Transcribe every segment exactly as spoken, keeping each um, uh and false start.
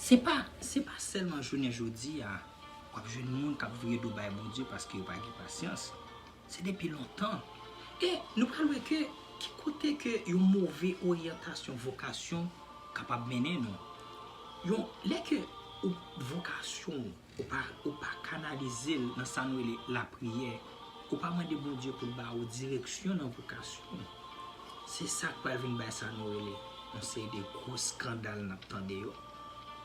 Se pa, se pa sèlman jounen jodi a w ap jwenn moun k ap vire do bay Bondye paske yo pa gen pasyans. Se depi lontan. E nou pral wè ke ki kote ke yon move oryantasyon vokasyon kapab mennen nou. Yon, lè ke ou, vokasyon ou, ou pa, ou pa kanalize l nan sa nou rele lapriyè, ou pa mande Bondye pou l ba ou direksyon nan vokasyon w, se sa k pral vin bay sa nou rele yon seri de gwo eskandal n ap tande yo.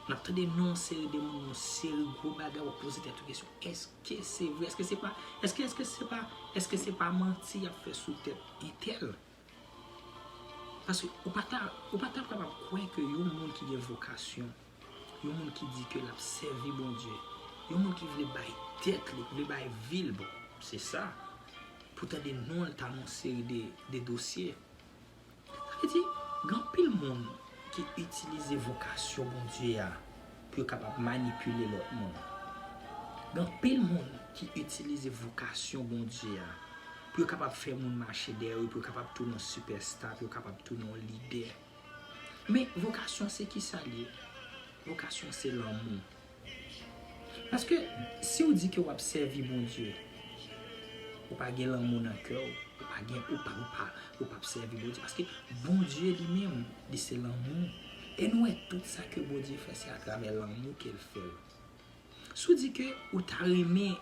N ap tande non yon seri de moun, yon seri gwo bagay, w ap poze tèt ou kesyon, èske se vre? Èske se pa, èske, èske se pa, èske se pa manti y ap fè sou tèt entèl? Paske ou pa ta, ou pa ta kapab kwè ke yon moun ki gen vokasyon, yon moun ki di ke l ap sèvi Bondye, yon moun ki vle bay tèt li, ki vle bay vi l, bon, se sa, pou tande non l ta nan yon seri de, de dosye. Sa vle di, gen anpil moun ki itilize vokasyon Bondye a pou yo kapab manipile lòt moun. Gen anpil moun ki itilize vokasyon Bondye a pou yo kapab fè moun mache dèyè yo, pou yo kapab tounen yon sipèsta, pou yo kapab tounen yon lidè. Men vokasyon se kisa l ye? Vokasyon se lanmou. Paske si w di ke w ap sèvi Bondye, ou pa gen lanmou nan kè w, ou pa gen, ou pa, ou pa, ou p ap sèvi Bondye. Paske Bondye li menm, li se lanmou. E nou wè tout sa ke Bondye fè, se atravè lanmou ke l fè l. Si w di ke ou ta renmen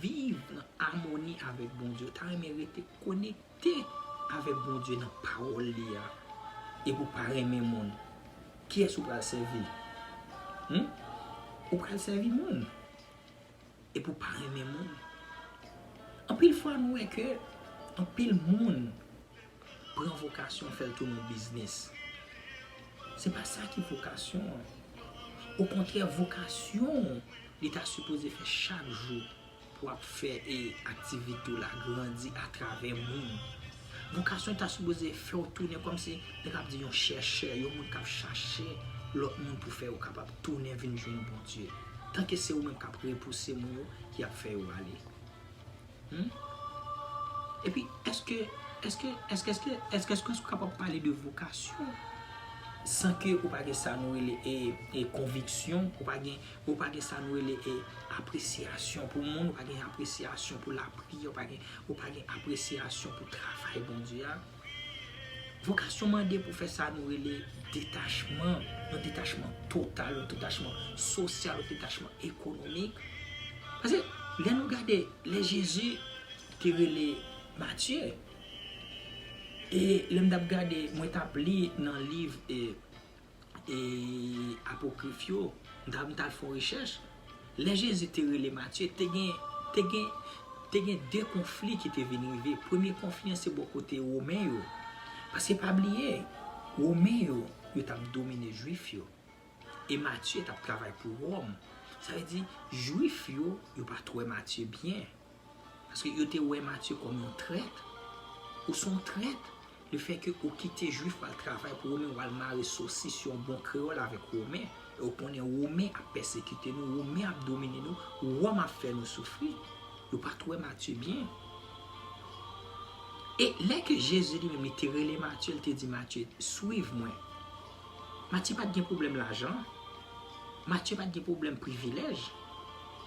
viv nan amoni avèk Bondye, ou ta renmen rete konekte avèk Bondye nan pawòl li a, epi w pa renmen moun, kiyès ou pral sèvi? Hmm? Ou pral sèvi moun, epi w pa renmen moun. Anpil fwa nou wè ke anpil moun pran vokasyon fè l tounen yon biznis. Se pa sa ki vokasyon an. Okontrè, vokasyon w, li ta sipoze fè chak jou pou w ap fè e aktivite w la grandi atravè moun. Vokasyon ta sipoze fè w tounen kòmsi, nèg ap di, yon chèchè, yon moun k ap chache lòt moun pou fè yo kapab tounen vin jwenn Bondye. Tanke se ou menm k ap repouse moun yo, ki ap fè yo ale. Hmm? Epi, èske, èske, èske, èske, èske, èske, èske w kapab pale de vokasyon san ke ou pa gen sa nou rele e, e konviksyon, ou pa gen, ou pa gen sa nou rele e apresyasyon pou moun, ou pa gen apresyasyon pou lapriyè, ou pa gen, ou pa gen apresyasyon pou travay Bondye a? Vokasyon mande pou fè sa nou rele detachman, yon detachman total, yon detachman sosyal, yon detachman ekonomik. Paske lè nou gade, lè Jezi te rele Matye, e lè m t ap gade, mwen t ap li nan liv e, e apokrif yo, m t ap, m t al fè yon rechèch. Lè Jezi te rele Matye, te gen, te gen, te gen de konfli ki te vin rive. Premye konfli an se bò kote Women yo. Paske pa bliye, Women yo, yo t ap domine Jwif yo. E Matye t ap travay pou Wòm. Sa vle di, Jwif yo, yo pa t wè Matye byen. Paske yo te wè Matye kòm yon trèt. Ou se yon trèt. Lefètke ou kite Jwif w al travay pou Women, w al mare sosis yon bon kreyòl avèk Women. E ou konnen Women ap pèsekite nou, Women ap domine nou, Wòm ap fè nou soufri. Yo pa t wè Matye byen. E lè ke Jezi li menm li te rele Matye, li te di Matye, swiv mwen. Matye pa t gen pwoblèm lajan. Matye pa t gen pwoblèm privilèj.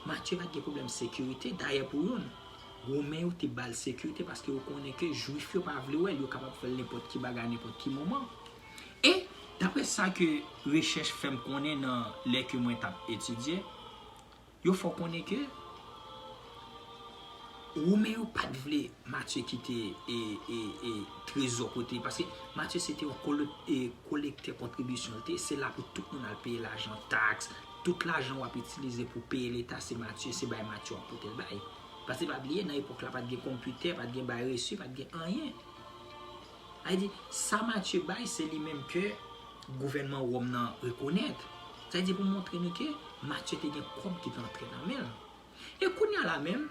Matye pa t gen pwoblèm sekirite. Dayè pou youn, Women yo te ba l sekirite paske yo konnen ke Jwif yo pa vle wè l, yo kapab fè l nenpòt ki bagay, nenpòt ki moman. E, daprè sa ke rechèch fè m konnen nan lè ke mwen t ap etidye, yo fè w konnen ke Women yo pa t vle Matye kite e, e, e trezò kote, paske Matye se te yon kole-, e, kolektè kontribisyon l te, se la pou tout moun al peye lajan taks, tout lajan w ap itilize pou peye leta, se Matye, se bay Matye w ap pote l bay. Paske pa bliye, nan epòk la, pa t gen konpitè, pa t gen bay resi, pa t gen anyen. Sa vle di, sa Matye bay, se li menm ke gouvènman Wòm nan rekonèt. Sa vle di, pou montre nou ke Matye te gen kòb ki t antre nan men l. E kounye a la menm,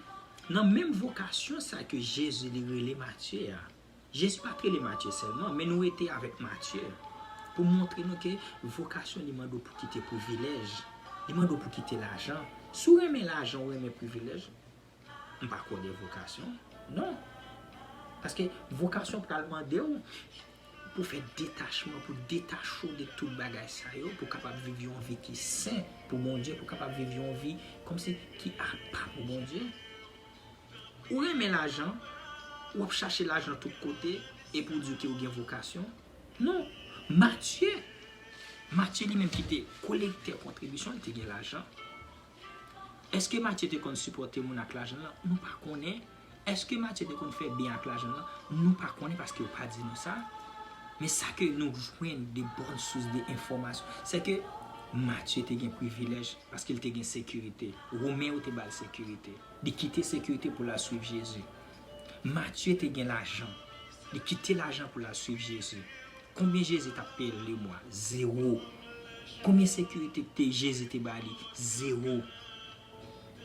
nan menm vokasyon sa ke Jezi li rele Matye a, Jezi pa t rele Matye sèlman, men nou rete avèk Matye pou montre nou ke vokasyon li mande w pou kite privilèj, li mande w pou kite lajan. Si w renmen lajan, w renmen privilèj, m pa kwè w gen vokasyon. Non. Paske vokasyon pral mande w pou fè detachman, pou detache w de tout bagay sa yo, pou kapab viv yon vi ki sen pou Bondye, pou kapab viv yon vi kòmsi ki apa pou Bondye. Ou renmen lajan, w ap chache lajan tout kote, epi w di ke w gen vokasyon. Non, Matye, Matye li menm ki te kolektè kontribisyon, li te gen lajan. Èske Matye te konn sipòte moun ak lajan l lan? Nou pa konnen. Èske Matye te konn fè byen ak lajan l lan? Nou pa konnen paske yo pa di nou sa. Men sa ke nou jwenn de bòn sous de enfòmasyon, se ke Matye te gen privilèj paske l te gen sekirite. Women yo te ba l sekirite. Li kite sekirite pou l al swiv Jezi. Matye te gen lajan. Li kite lajan pou l al swiv Jezi. Konbyen Jezi t ap peye l lemwa? Zewo. Konbyen sekirite te Jezi te ba li? Zewo.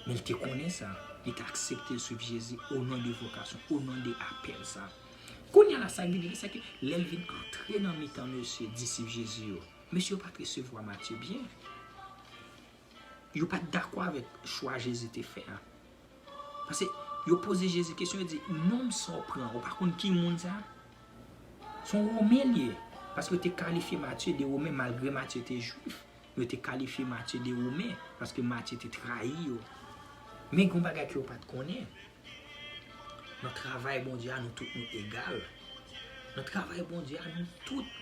Men l te konnen sa. Li te aksepte l swiv Jezi o non de vokasyon, o non de apèl sa. Kounye a la, sa k vin rive, se ke lè l vin antre nan mitan mesye disip Jezi yo, mesye yo pa t resevwa Matye byen. Yo pa t dakò avèk chwa Jezi te fè a. Paske yo poze Jezi kesyon, yo di, nonm sa w pran, ou pa konn ki moun sa? Se yon Women l ye. Paske yo te kalifye Matye de Women, malgre Matye te Jwif. Yo te kalifye Matye de Women, paske Matye te trayi yo. Men gen yon bagay ke yo pa t konnen. Nan travay Bondye a, nou tout nou egal. Nan travay Bondye a, nou tout,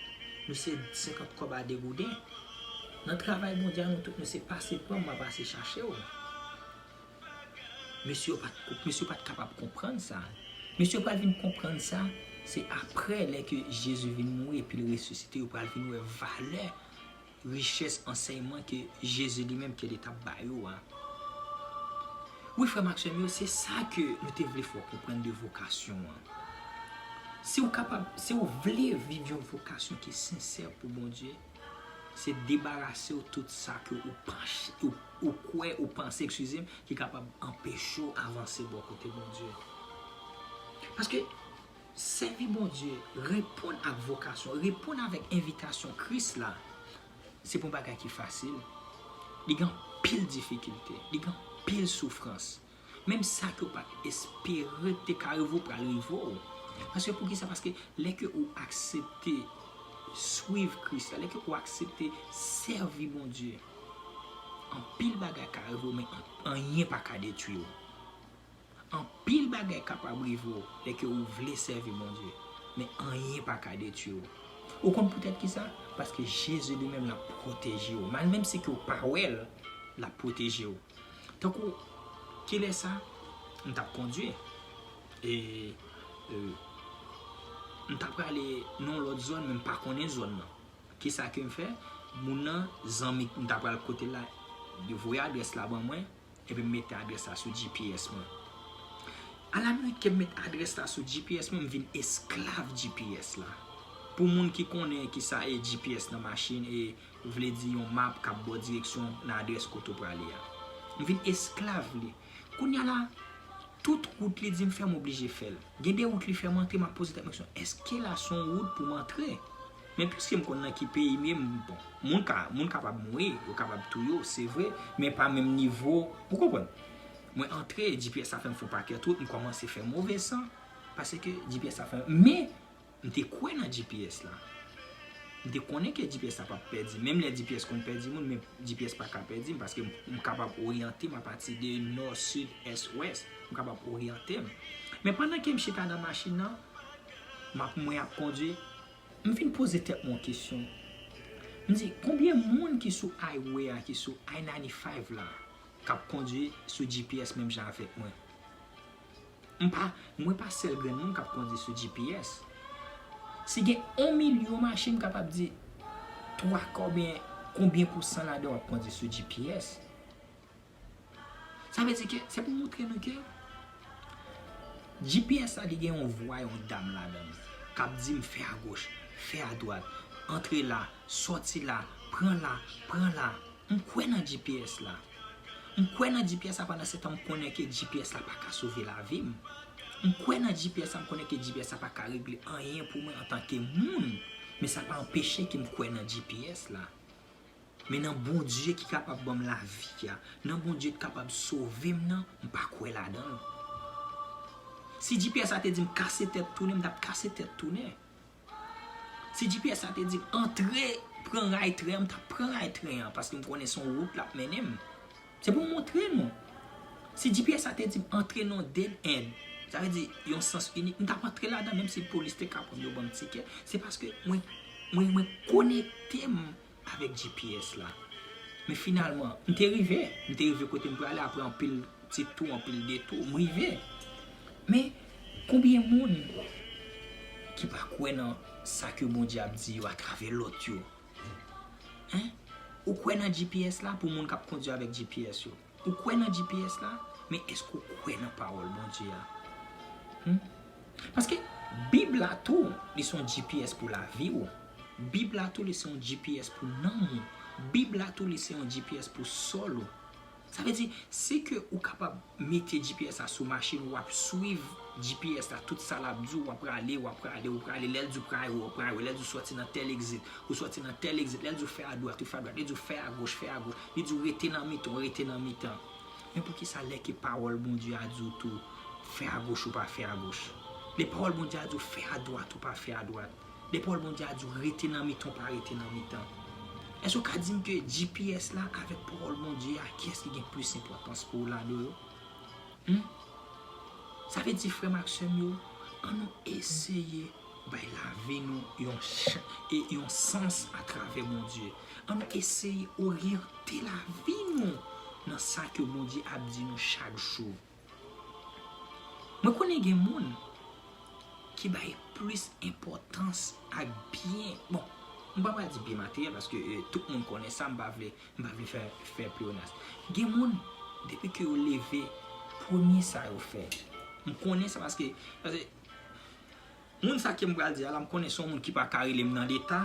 nou se senkant kòb a de gouden. Nan travay Bondye a, nou tout, nou se pase pran m, m a pase chache w. Mesye yo pa t, mesye yo pa t kapab konprann sa. Mesye yo pral vin konprann sa, se apre lè ke Jezi vin mouri epi l resisite, yo pral vin wè valè richès ansèyman ke Jezi li menm ke li t ap ba yo a. Wi, frè m ak sè m yo, se sa ke nou te vle fè w konprann de vokasyon an. Si w kapab, si w vle viv yon vokasyon ki sensè pou Bondye, se debarase w tout sa ke ou panche, ou, ou kwè, ou panse, eskize m, ki kapab anpeche w avanse bò kote Bondye. Paske sèvi Bondye, reponn ak vokasyon, reponn avèk envitasyon Kris la, se pa yon bagay ki fasil. Li gen anpil difikilte, li gen anpil soufrans. Menm sa ke w pa t espere te ka rive w pral rive w. Paske poukisa? Paske lè ke ou aksepte swiv Kris la, lè ke ou aksepte sèvi Bondye, anpil bagay ka rive w, men an-, anyen pa ka detwi w. Anpil bagay kapab rive w lè ke ou vle sèvi Bondye, men anyen pa ka detwi w. Ou konn poutèt kisa? Paske Jezi li menm l ap pwoteje w. Mal menm si ke w pa wè l, l ap pwoteje w. Tankou, kilè sa, m t ap kondwi. E, e, m t ap prale nan yon lòt zòn, men m pa konnen zòn nan. Kisa ke m fè? Moun nan, zanmi m t ap pral kote l la, li voye adrès la ban mwen, epi m mete adrès la sou G P S mwen. Alaminit ke m met adrès la sou G P S mwen, m vin esklav G P S la. Pou moun ki konnen kisa e G P S nan machin, e vle di yon map k ap ba w direksyon nan adrès kote w prale a. M vin esklav li. Kounye a la, tout wout li di m fè, m oblije fè l. Gen de wout li fè m antre, m ap poze tèt mwen kesyon, èske la se yon wout pou m antre? Men piske m konn nan ki peyi m ye, m, bon, moun ka, moun kapab mouri, yo kapab touye w, se vre, men pa menm nivo, ou konprann? Mwen antre, G P S la fè m fè yon pakèt wout, m kòmanse fè move san, paske G P S la fè, men m te kwè nan G P S la. M te konnen ke G P S la p ap pèdi. Menm lè G P S konn pèdi moun, men G P S pa ka pèdi m, paske m, m kapab oryante m apati de nò, sid, ès, wès. M kapab oryante m. Men pandan ke m chita nan machin nan, m ap, mwen ap kondwi, m vin poze tèt mwen yon kesyon. M di, konbyen moun ki sou highway a, ki sou I ninety-five la, k ap kondwi sou G P S menm jan avèk mwen? M pa, mwen pa sèl grenn moun k ap kondwi sou G P S. Si gen yon milyon machin, m kapab di twa ka oubyen konbyen pousan ladan w ap kondwi sou G P S. Sa vle di ke se pou montre nou ke G P S la, li gen yon vwa, yon dam ladan l k ap di m fè agoch, fè adwat, antre la, sòti la, pran la, pran la. M kwè nan G P S la. M kwè nan G P S la, pandan se tan m konnen ke G P S la pa ka sove lavi m. M kwè nan G P S la, m konnen ke G P S la pa ka regle anyen pou mwen antanke moun. Men sa pa anpeche ke m kwè nan G P S la. Men nan Bondye ki kapab ban m lavi a, nan Bondye ki kapab sove m nan, m pa kwè ladan l. Si G P S la te di m kase tèt tounen, m t ap kase tèt tounen. Si G P S la te di m antre pran ray tren an, m t ap pran ray tren an, paske m konnen se yon wout l ap mennen m. Se pou m montre nou. Si G P S la te di m antre nan yon dead end, sa vle di yon sans inik, m t ap antre ladan, menm si polis te ka pran m, yo ban m tikè. Se paske mwen, mwen, mwen konekte m avèk G P S la. Men finalman, m te rive. M te rive kote m prale apre anpil ti tou, anpil detou. M rive. Men, konbyen moun ki pa kwè nan sa ke Bondye ap di yo atravè lòt yo? Hein? Ou kwè nan G P S la pou moun k ap kondui avèk G P S yo? Ou kwè nan G P S la? Men èske ou kwè nan pawòl Bondye a? Hmm? Paske Bib la tou, li se yon G P S pou lavi w. Bib la tou, li se yon G P S pou nanm ou. Bib la tou, li se yon G P S pou sòl ou. Sa vle di, si ke ou kapab mete G P S la sou machin ou, w ap swiv G P S la, tout sa l ap di w, w ap prale, w ap prale, w prale, lè l di w prale, w prale, lè l di w sòti nan tèl egzit, ou sòti nan tèl egzit, lè l di w fè adwat, ou fè adwat, lè l di w fè agoch, fè agoch, li di w rete nan mitan, w rete nan mitan. Men poukisa lè ke pawòl Bondye a di w tou, fè agoch ou pa fè agoch? Lè pawòl Bondye a di w fè adwat ou pa fè adwat? Lè pawòl Bondye a di w rete nan mitan ou pa rete nan mitan? Èske w ka di m ke G P S la avèk pawòl Bondye a, kiyès ki gen plis enpòtans pou w ladan yo? Hmm? Sa vle di, frè m ak sè m yo, ann nou eseye bay lavi nou yon, e yon sans atravè Bondye. Ann nou eseye oryante lavi nou nan sa ke Bondye ap di nou chak jou. Mwen konnen gen moun ki bay plis enpòtans ak byen. Bon, m pa pral di byen materyèl paske, e, tout moun konnen sa, m pa vle, m pa vle fè, fè pleonas. Gen moun, depi ke yo leve, premye sa yo fè. M konnen sa paske, paske moun sa ke m pral di a la, m konnen se yon moun ki pa ka rele m nan Leta,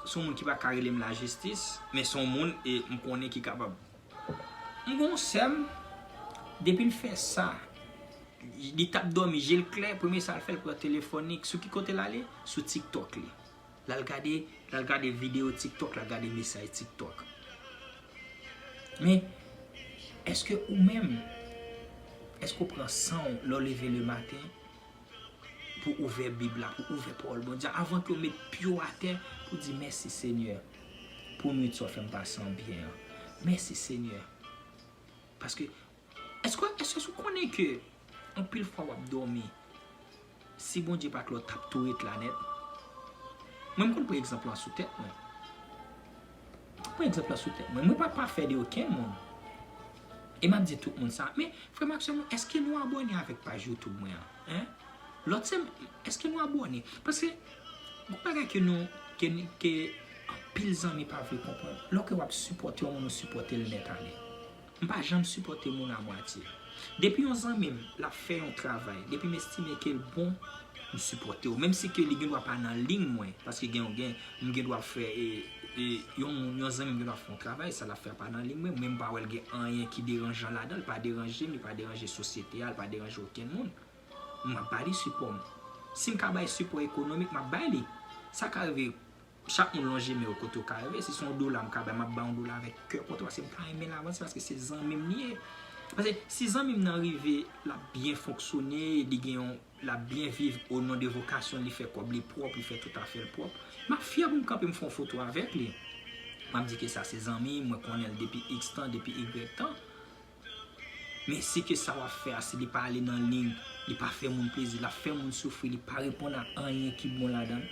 se yon moun ki pa ka rele m lajistis, men se yon moun, e, m konnen ki kapab. M gen yon sè m, depi l fè sa, li t ap dòmi, je l klè, premye sa l fè, l pran telefòn li, sou ki kote l ale? Sou TikTok li. L al gade, l al gade videyo TikTok, l al gade mesaj TikTok. Men, èske ou menm, èske w pran san w lè w leve le maten pou ouvè Bib la, pou ouvè pawòl Bondye a, avan ke w met pye w atè, pou di, mèsi Senyè, pou nwit sa w fè m pase an byen an. Mèsi Senyè. Paske, èske, èske w konnen ke anpil fwa w ap dòmi, si Bondye pa t la, w t ap tou ret la nèt? Mwen, m konn pran egzanp lan sou tèt mwen. Pran egzanp lan sou tèt mwen. Mwen pa pafè de okenn moun. E m ap di tout moun sa. Men, frè m ak sè m, èske nou abòne avèk paj YouTube mwen an? Hein? Lòt se, èske nou abòne? Paske, gon bagay ke nou, ke, ke anpil zanmi pa vle konprann. Lè w ap sipòte yon moun, ou sipòte l nèt ale. M pa janm sipòte moun amwatye. Depi yon zanmi m, l ap fè yon travay, depi m estime ke l bon, m sipòte w. Menm si ke li gen dwa pa nan liy mwen, paske gen, gen, m gen dwa fè, e, e, yon moun, yon zanmi m gen dwa fè yon travay, sa l ap fè a pa nan liy mwen, men m pa wè l gen anyen ki deranjan ladan l, li pa deranje m, li pa deranje sosyete a, li pa deranje okenn moun. M ap ba li sipò m. Si m ka bay sipò ekonomik, m ap bay li. Sa ka rive, chak moun lonje men yo kote yo ka rive. Si se yon dola m ka bay, m ap bay yon dola avèk kè kontan, paske m ta renmen l avanse, paske se zanmi m li ye. Paske si zanmi m nan rive, l ap byen fonksyone, li gen yon, l ap byen viv o non de vokasyon, li fè kòb li pwòp, li fè tout afè l pwòp, m ap fyè pou m kanpe m fè yon foto avèk li. M ap di ke sa se zanmi m, mwen konnen l depi iks tan, depi igrèk tan. Men si ke sa w ap fè a, si li pa ale nan liy, li pa fè moun plezi, l ap fè moun soufri, li pa reponn a anyen ki bon ladan l,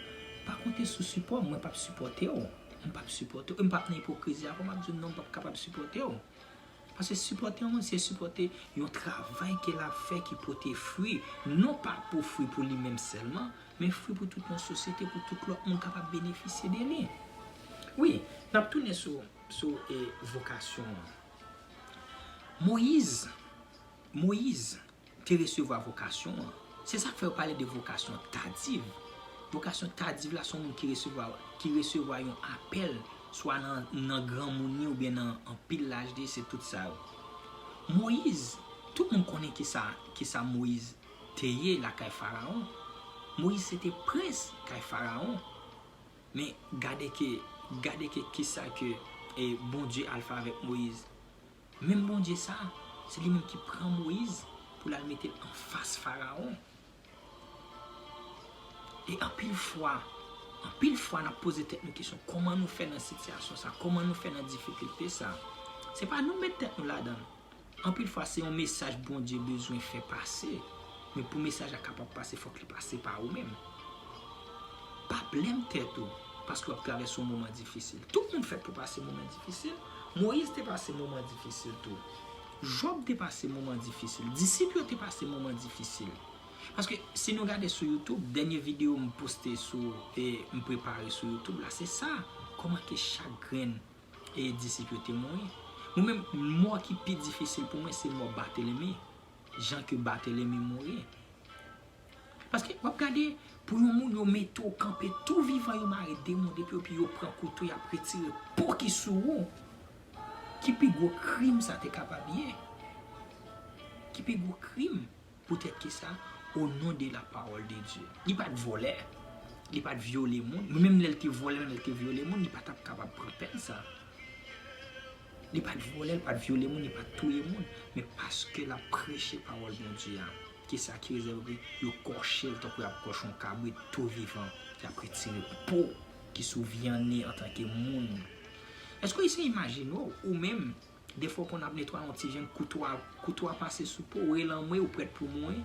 pa konte sou sipò m, mwen p ap sipòte w. Mwen p ap sipòte w, e m p ap nan ipokrizi avè w, m ap di w non, m p ap kapab sipòte w. Paske sipòte yon moun, se sipòte yon travay ke l ap fè ki pote fwi, non pa pou fwi pou li menm sèlman, men fwi pou tout yon sosyete, pou tout lòt moun kapab benefisye de li. Wi, n ap tounen sou, sou, e, vokasyon an. Moyiz, Moyiz te resevwa vokasyon an. Se sa k fè yo pale de vokasyon tadiv. Vokasyon tadiv la, se yon moun ki resevwa, ki resevwa yon apèl, swa nan, nan granmoun li oubyen nan anpil laj li, se tout sa yo. Moyiz, tout moun konnen kisa, kisa Moyiz te ye lakay Farawon. Moyiz se te prens kay Farawon. Men gade ke, gade ke kisa ke, e, Bondye al fè avèk Moyiz. Menm Bondye sa, se li menm ki pran Moyiz pou l al mete l anfas Farawon. E anpil fwa, Anpil fwa, n ap poze tèt nou kesyon, kòman nou fè nan sitiyasyon sa? Kòman nou fè nan difikilte sa? Se pa nou met tèt nou ladan l. Anpil fwa, se yon mesaj Bondye bezwen fè pase. Men pou mesaj la kapab pase, fòk li pase pa ou menm. Pa blame tèt ou paske w ap travèse yon moman difisil. Tout moun fèt pou pase moman difisil. Moyiz te pase moman difisil tou. Jòb te pase moman difisil. Disip yo te pase moman difisil. Paske si nou gade sou YouTube, dènye videyo m poste sou, e m prepare sou YouTube la, se sa. Kòman ke chak grenn e disip yo te mouri. Mwen menm, mò ki pi difisil pou mwen, se mò Batelemi. Jan ke Batelemi mouri. Paske w ap gade, pou yon moun, yo mete w kanpe tou vivan, yo mare de moun, epi yo pran kouto, y ap retire po ki sou ou. Ki pi gwo krim sa te kapab ye? Ki pi gwo krim? Poutèt ki sa? Au nom de la parole de Dieu. Li pa t vòlè. Li pa t vyole moun. Men menm lè l te vòlè, menm lè l te vyole moun, li pa t ap kapab pran pèn sa. Li pa t vòlè, li pa t vyole moun, li pa t touye moun. Men paske l ap preche pawòl Bondye a, ki sa ki rezève pou yo kòche l tankou y ap kòche yon kabrit tou vivan. Y ap retire po ki sou vyann li antanke moun. Èske w eseye imajine w, ou menm, defwa w konn ap netwaye yon ti vyann, kouto a, kouto a pase sou po, ou relanmwe, ou prèt pou mouri,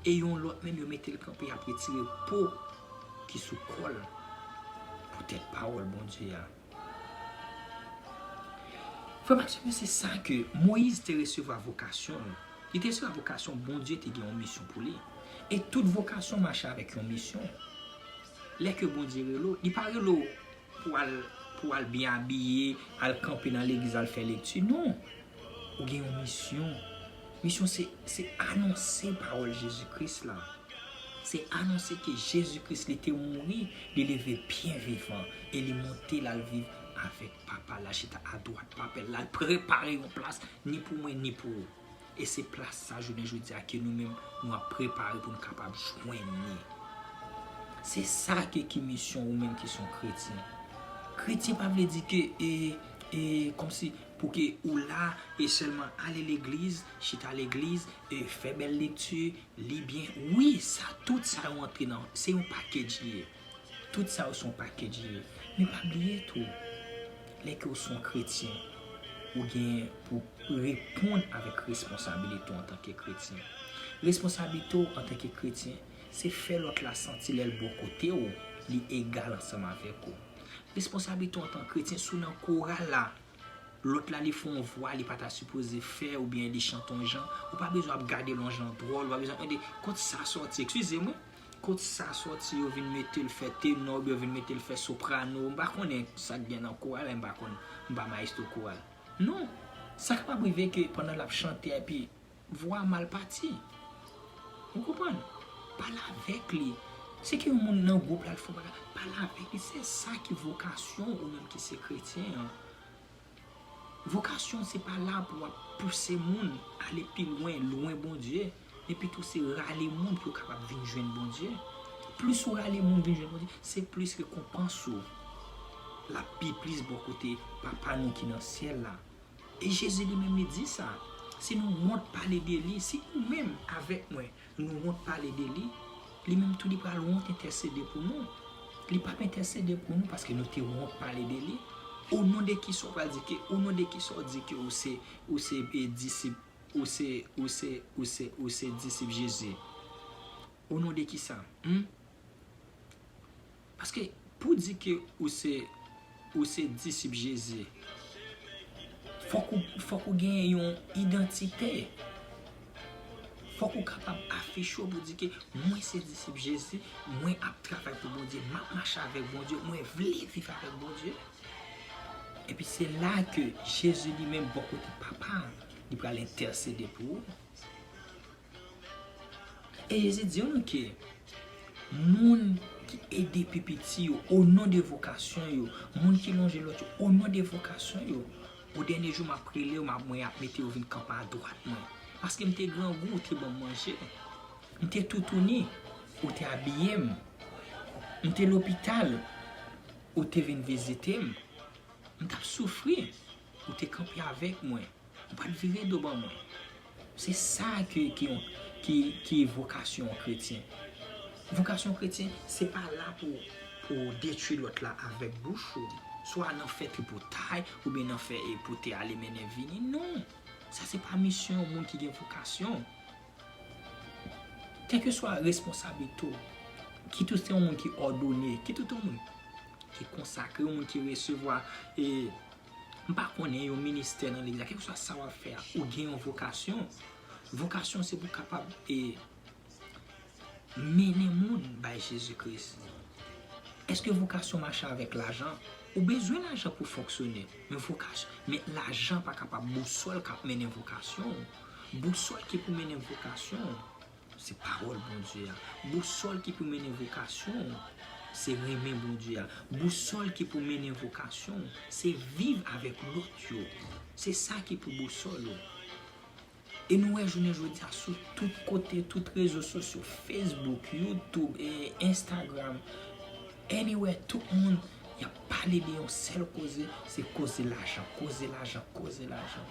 e yon lòt menm yo mete l kanpe, y ap retire po ki sou kò l poutèt pawòl Bondye a. Frè m ak sè m yo, se sa ke Moyiz te resevwa vokasyon l. Li te resevwa vokasyon, Bondye te gen yon misyon pou li. E tout vokasyon mache avèk yon misyon. Lè ke Bondye rele w, li pa rele w pou al, pou al byen abiye, al kanpe nan legliz, al fè lekti. Non. Ou gen yon misyon. Misyon se, se anonse pawòl Jezi Kris la. Se anonse ke Jezi Kris, li te mouri, li leve byen vivan, e li monte, l al viv avèk Papa l, l al chita adwat Papa l, l al prepare yon plas, ni pou mwen, ni pou ou. E se plas sa, jounen jodi a, ke nou menm, nou ap prepare pou nou kapab jwenn li. Se sa ke ki misyon ou menm ki se yon kretyen. Kretyen pa vle di ke, e, e, kòmsi pou ke ou la, e sèlman ale legliz, chita legliz, e fè bèl lekti, li byen. Wi, sa, tout sa yo antre nan, se yon package li ye. Tout sa yo se yon package li ye. Men pa bliye tou, lè ke w se yon kretyen, ou gen pou reponn avèk responsabilite w antanke kretyen. Responsabilite w antanke kretyen, se fè lòt la santi lè l bò kote w, li egal ansanm avèk ou. Responsabilite w antanke kretyen, si w nan koral la, lòt la li fè yon vwa li pa ta sipoze fè, oubyen li chante yon jan, ou pa bezwen ap gade l yon jan dwòl, ou pa bezwen ap mande, "Kot sa sòti?" Eskize mwen, kot sa sòti, yo vin mete l fè tenò, oubyen yo vin mete l fè soprano, m pa konnen sa k gen nan koral, m pa konn, m pa maestro koral. Non, sa kapab rive ke pandan l ap chante, epi vwa a mal pati. Ou konprann? Pale avèk li. Se ke yon moun nan gwoup la, l fè bagay, pale avèk li. Se sa ki vokasyon ou menm ki se kretyen an. Vokasyon se pa la pou w ap pouse moun ale pi lwen, lwen Bondye, men pito se rale moun pou yo kapab vin jwenn Bondye. Plis ou rale moun vin jwenn Bondye, se plis rekonpans ou l ap pi plis bò kote Papa nou ki nan syèl la. E Jezi li menm li di sa, si nou wont pale de li, si ou menm avèk mwen, nou wont pale de li, li menm tou li pral wont entèsede pou nou. Li p ap entèsede pou nou paske nou te wont pale de li. O non de kisa w pral di ke, o non de kisa w di ke ou se, ou se, e, disip, ou se, ou se, ou se, ou se disip Jezi? O non de kisa? Hmm? Paske pou di ke ou se, ou se disip Jezi, fòk ou, fòk ou gen yon idantite. Fòk ou kapab afiche w pou di ke mwen se disip Jezi, mwen ap travay pou Bondye, m ap mache avèk Bondye, mwen vle viv avèk Bondye. Epi se la ke Jezi li menm bò kote Papa, li pral entèsede pou ou. E Jezi di nou ke moun ki ede pi piti yo, o non de vokasyon yo, moun ki lonje lòt yo, o non de vokasyon yo, o dènye jou m ap rele yo, m ap, mwen ap mete yo vin kanpe adwat mwen. Paske m te grangou, ou te ban m manje. M te toutouni, ou te abiye m. M te lopital, ou te vin vizite m. M t ap soufri, ou te kanpe avèk mwen. Ou pa t vire do ban mwen. Se sa ki, ki, ki, ki vokasyon yon kretyen. Vokasyon kretyen, se pa la pou, ou detwi lòt la avèk bouch ou, swa nan fè tripotay, oubyen nan fè e pote ale mennen vini. Non! Sa se pa misyon yon moun ki gen vokasyon. Kèlkeswa responsablite w, kit ou se yon moun ki òdone, kit ou se yon moun ki konsakre, yon moun ki resevwa, e, m pa konnen, yon ministè nan legliz la, kèlkeswa sa w ap fè a, ou gen yon vokasyon. Vokasyon se pou w kapab, e, mennen moun bay Jezi Kris. Èske vokasyon mache avèk lajan? Ou bezwen lajan pou fonksyone, men vokasyon, men lajan pa kapab bousòl k ap mennen vokasyon w. Bousòl ki pou mennen vokasyon w, se pawòl Bondye a. Bousòl ki pou mennen vokasyon w, se renmen Bondye a. Bousòl ki pou mennen vokasyon w, se viv avèk lòt yo. Se sa ki pou bousòl ou. E nou wè jounen jodi a sou tout kote, tout rezo sosyo, Facebook, YouTube, e Instagram, anywhere, tout moun y ap pale de yon sèl koze, se koze lajan, koze lajan, koze lajan.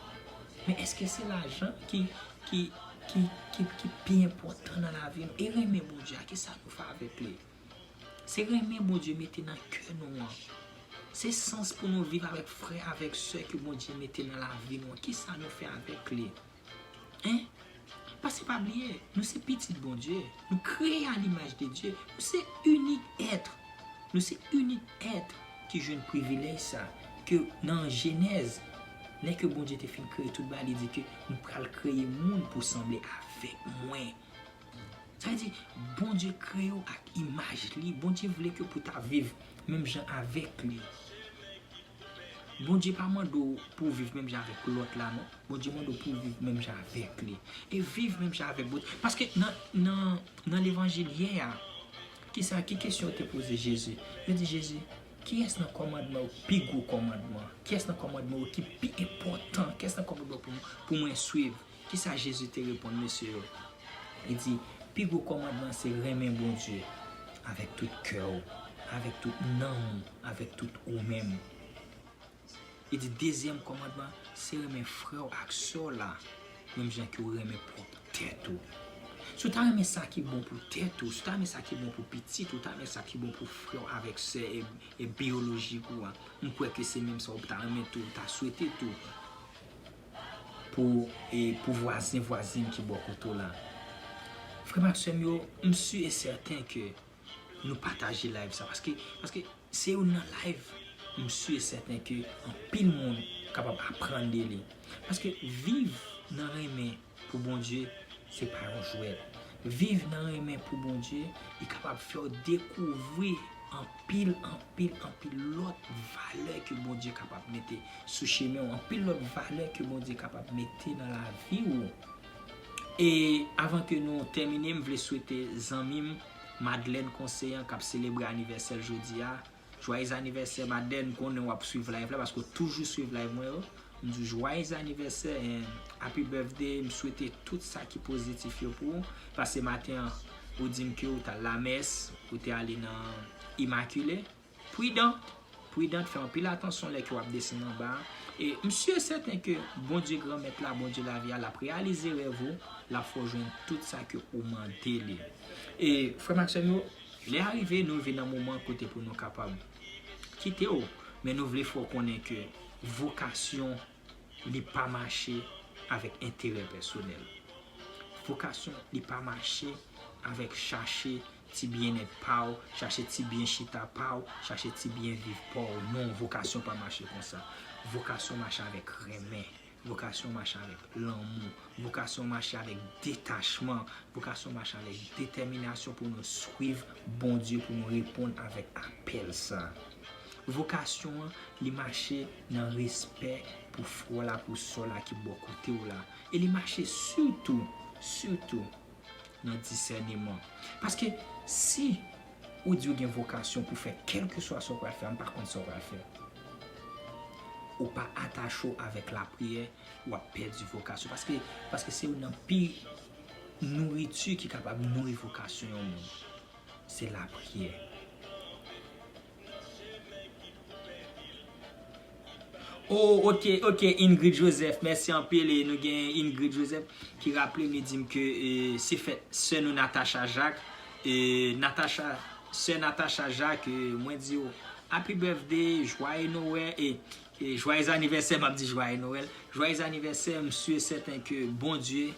Men èske se lajan ki, ki, ki, ki, ki pi enpòtan nan lavi nou? E renmen Bondye a, kisa nou fè avèk li? Se renmen Bondye mete nan kè nou an. Se sans pou nou viv avèk frè, avèk sè ke Bondye mete nan lavi nou an. Kisa nou fè avèk li? Hein? Paske pa bliye, nou se pitit Bondye. Nou kreye a limaj de Dye. Nou se inik èt. Nou se inik èt ki jwenn privilèj sa. Ke nan Jenèz, lè ke Bondye te fin kreye tout bagay, li di ke m pral kreye moun pou sanble avèk mwen. Sa vle di, Bondye kreye w ak imaj li. Bondye vle ke pou ta viv menm jan avèk li. Bondye pa mande w pou w viv menm jan avèk lòt la, non. Bondye mande w pou w viv menm jan avèk li. E viv menm jan avèk Bondye. Paske nan, nan, nan levanjil yè a, kisa, ki kesyon yo te poze Jezi? Yo di Jezi, kiyès nan kòmandman yo pi gwo kòmandman? Kiyès nan kòmandman yo ki pi enpòtan? Kiyès nan kòmandman pou, pou mwen swiv? Kisa Jezi te reponn mesye yo? Li di, pi gwo kòmandman se renmen Bondye avèk tout kè w, avèk tout nanm ou, avèk tout ou menm. Li di, dezyèm kòmandman, se renmen frè w ak sè w la, menm jan ke w renmen pwòp tèt ou. Si w ta renmen sa ki bon pou tèt ou, si w ta renmen sa ki bon pou pitit ou, ta renmen sa ki bon pou frè w avèk sè e, e biyolojik ou a, m kwè ke se menm sa w ta renmen tou, w ta swete tou pou, e, pou vwazen, vwazin ki bò kote w la. Frè m ak sè m yo, m si e sèten ke nou pataje live sa, paske, paske se youn nan live, m si e sèten ke anpil moun kapab aprann de li. Paske viv nan renmen pou Bondye, se pa yon jwèt. Viv nan renmen pou Bondye, li kapab fè w dekouvri anpil, anpil, anpil lòt valè ke Bondye kapab mete sou chemen w, anpil lòt valè ke Bondye kapab mete nan lavi w. E avan ke nou tèmine, m vle swete zanmi m, Madeleine Conseillant, k ap selebre anivèsè l jodi a. Jwayez anivèsè, Madeleine, m konnen w ap swiv live la, paske w toujou swiv live mwen yo. M di w jwayez anivèsè, and happy birthday, m swete tout sa ki pozitif yo pou ou. Paske maten an, ou di m ke ou t al lamès, ou te ale nan Immaculée. Pridan, pridan, fè anpil atansyon lè ke w ap desann anba a. E m si e sèten ke Bondye Granmèt la, Bondye lavi a, l ap reyalize rèv ou, l ap fè w jwenn tout sa ke ou mande li. E frè m ak sè m yo, lè a rive, nou rive nan moman kote pou nou kapab kite w, men nou vle fè w konnen ke vokasyon, li pa mache avèk enterè pèsonèl. Vokasyon, li pa mache avèk chache ti byennèt pa w, chache ti byen chita pa w, chache ti byen viv pa w. Non, vokasyon pa mache konsa. Vokasyon mache avèk renmen. Vokasyon mache avèk lanmou. Vokasyon mache avèk detachman. Vokasyon mache avèk detèminasyon pou nou swiv Bondye, pou nou reponn avèk apèl sa. Vokasyon an, li mache nan respè pou frè w la, pou sè w la ki bò kote w la. E li mache sitou, sitou nan disèneman. Paske si ou di ou gen vokasyon pou fè kèlkeswa sa w pral fè, m pa konn sa w pral fè, ou pa atache w avèk lapriyè, w ap pèdi vokasyon. Paske, paske se youn nan pi nouriti ki kapab nouri vokasyon yon moun. Se lapriyè. Oh, ok, ok, Ingrid Joseph, mèsi anpil. E nou gen Ingrid Joseph ki raple m, li di m ke, e, se fèt sè nou Natacha Jacques. E, Natacha, Sè Natacha Jacques, mwen di w happy birthday, joyeux Noël, e, e joyeux anniversaire, m ap di joyeux Noël, joyeux anniversaire, m si e sèten ke Bondye,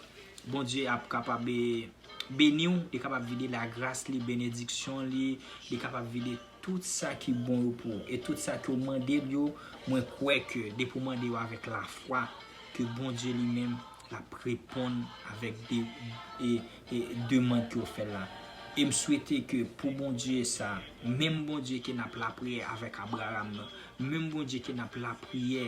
Bondye ap kapab, e, beni w, li kapab vide lagras li, benediksyon li, li kapab vide tout sa ki bon yo pou ou, e tout sa ke w mande l yo, mwen kwè ke depi w mande yo avèk lafwa, ke Bondye li menm l ap reponn avèk de, e, e demann ke w fè l la. E m swete ke pou Bondye sa, menm Bondye ke n ap lapriyè avèk Abraram nan, menm Bondye ke n ap lapriyè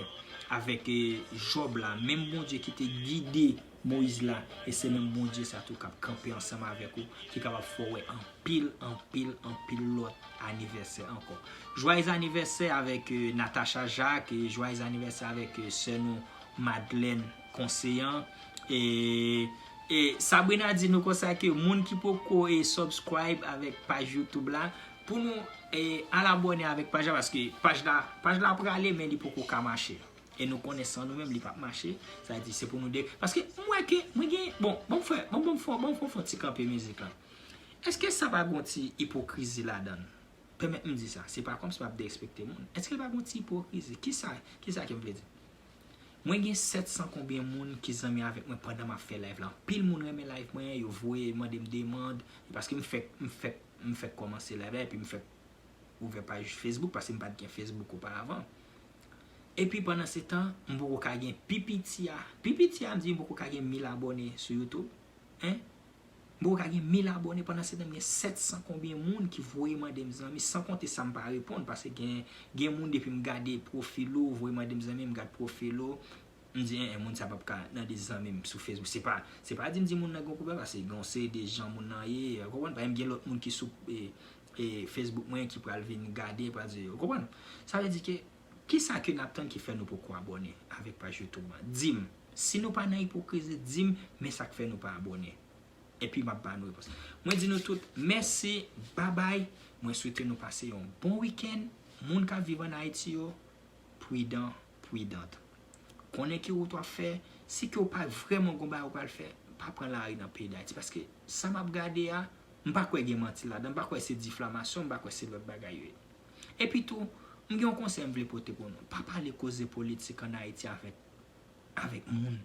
avèk, e, Jòb la, menm Bondye ki te gide Moyiz la, e se menm Bondye sa tou k ap kanpe ansanm avèk ou, ki kapab fè w wè anpil, anpil, anpil lòt anivèsè ankò. Joyeux anniversaire avèk, e, Natacha Jacques, e joyeux anniversaire avèk, e, sè nou Madeleine Conseillant. E, e Sabrina di nou konsa ke moun ki poko, e, subscribe avèk paj YouTube la, pou nou, e, al abòne avèk paj la, paske paj la, paj la prale, men li poko ka mache. E nou konnen san nou menm, li p ap mache. Sa vle di, se pou nou de, paske m wè ke, mwen gen, bon, bon, m fè, bon, bon, m fè, bon, m fè, fè yon ti kanpe mizik la. Èske sa pa gon ti ipokrizi ladan l? Pèmèt m di sa, se pa kòmsi m ap derespekte moun. Èske pa gon ti ipokrizi? Kisa, kisa ke m vle di? Mwen gen sèt san konbyen moun ki zanmi avèk mwen pandan m ap fè live la. Anpil moun renmen live mwen, yo voye mande m demand, paske m fèk, m fèk, m fèk kòmanse live la, epi m fèk ouvè paj Facebook, paske m pa t gen Facebook oparavan. Epi pandan se tan, m poko ka gen pi piti a. Pi piti a, m di m poko ka gen mil abòne sou YouTube. Hein? M poko ka gen mil abòne, pandan se tan m gen sèt san konbyen moun ki voye mande m zanmi, san konte sa m pa reponn, paske gen, gen moun depi m gade pwofil ou, voye mande m zanmi, m gad pwofil ou, m di, en, en, moun sa p ap ka nan de zanmi m sou Facebook. Se pa, se pa di m di moun nan gen pwoblèm, paske gen yon seri de jan moun nan ye, ou konprann? Pa m gen lòt moun ki sou, e, e, Facebook mwen ki pral vin gade, pral di, ou konprann? Sa vle di ke, kisa ke n ap tann ki fè nou poko abòne avèk paj YouTube an? Di m, si nou pa nan ipokrizi, di m, men sa k fè nou pa abòne. Epi m ap ba nou repons. Mwen di nou tout, mèsi, babay. Mwen swete nou pase yon bon wikenn. Moun k ap viv ann Ayiti yo, pridan, pridant. Konnen ki wout w ap fè, si ke w pa vrèman gon bagay w pral fè, pa pran lari nan peyi Dayiti. Paske sa m ap gade a, m pa kwè gen manti ladan, m pa kwè se diflamasyon, m pa kwè se lòt bagay yo ye. Epi tou, m gen yon konsèy m vle pote pou nou. Pa pale koze politik ann Ayiti avèk, avèk moun.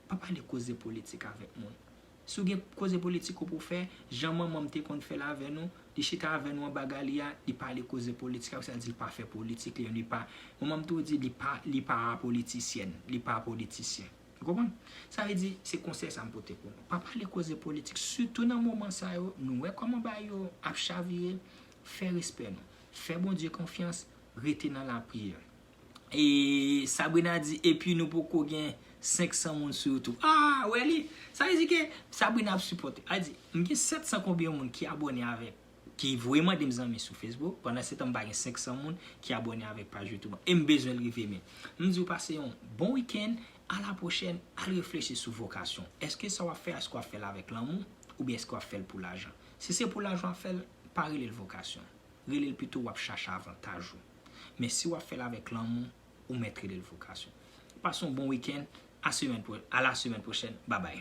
Pa pale koze politik avèk moun. Si w gen koze politik ou pou fè, jan manman m te konn fè l avè nou, li chita avè nou anba galya, li pale koze politik, sa vle di l pa fè politik, li, li pa, manman m tou di li pa, li pa apolitisyèn, li pa politisyen. Ou konprann? Sa vle di, se konsèy sa m pote pou nou. Pa pale koze politik, sitou nan moman sa yo, nou wè kòman bagay yo ap chavire, fè respè nou. Fè Bondye konfyans, rete nan lapriyè. E Sabrina di, epi nou poko gen senk san moun sou YouTube. Ah, wè li. Sa vle di ke Sabrina ap sipòte. A di, m gen sèt san konbyen moun ki abòne avèk, ki voye mande m zanmi sou Facebook. Pandan se tan, m pa gen senk san moun ki abòne avèk paj YouTube an. E m bezwen l rive, men. M di w pase yon bon wikenn, a la pwochèn, al reflechi sou vokasyon. Èske sa w ap fè, èske w ap fè l avèk lanmou, oubyen èske w ap fè l pou lajan? Si se pou lajan w ap fè l, pa rele l vokasyon. Rele l pito w ap chache avantaj ou. Men si w ap fè l avèk lanmou, ou mèt rele l vokasyon. Pase yon bon wikenn, a semèn pwo-, a la semèn pwochèn. Babay.